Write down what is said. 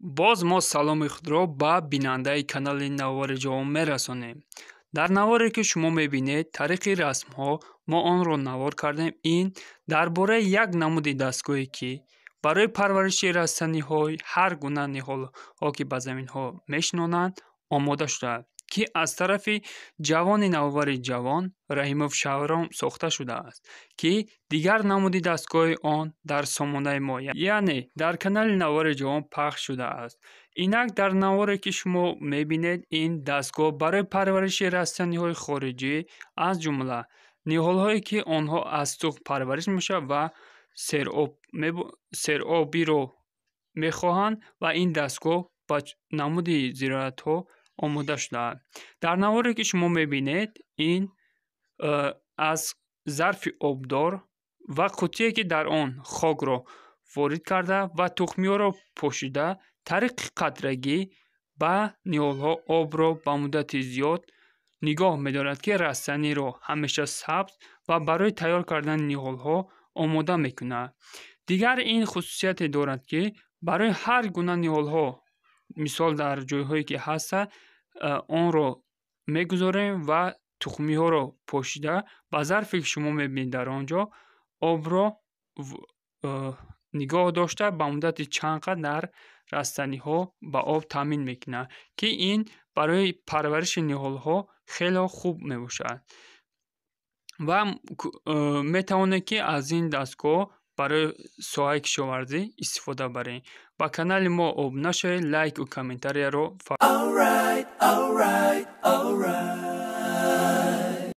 Боз мо саломи худро ба бинандаи канали Навори Ҷавон мерасонем. Дар наворе, ки шумо мебинед, тариқи расмҳо мо онро навор кардем. Ин дар бораи як намуди дастгоҳе, ки барои парвариши растаниҳои ҳар гуна ниҳолҳо, ки ба заминҳо мешинонанд, омода шудааст, ки аз тарафи ҷавони навовари ҷавон Раҳимов Шаҳром сохта шудааст, ки дигар намуди дастгоҳи он дар сомонаи мо, яъне дар канали Навори Ҷавон пахш шудааст. Инак, дар наворе, ки шумо мебинед, ин дастгоҳ барои парвариши растаниҳои хориҷӣ, аз ҷумла ниҳолҳое, ки онҳо аз тухм парвариш мешавад ва серобиро мехоҳанд, ва ин дастгоҳ ба намуди зироатҳо омода шудааст. Дар наворе, ки шумо мебинед, ин аз зарфи обдор ва қуттие, ки дар он хокро ворид карда ва тухмиҳоро пошида, тариқи қатрагӣ ба ниҳолҳо обро ба муддати зиёд нигоҳ медорад, ки растаниро ҳамеша сабз ва барои тайёр кардани ниҳолҳо омода мекунад. Дигар ин хусусияте дорад, ки барои ҳар гуна ниҳолҳо, мисол, дар ҷойҳое, ки ҳастанд, онро мегузорем ва тухмиҳоро пошида, ба зарфе, ки шумо мебинед, дар он ҷо обро нигоҳ дошта, ба муддати чанд қад дар растаниҳо ба об таъмин мекунад, ки ин барои парвариши ниҳолҳо хело хуб мебошад. Ва метавонед, ки аз ин дастгоҳ барои соҳаи кишоварзӣ истифода баред. Ба канали мо обуна шавед, лайку комментарияро Alright, alright, alright.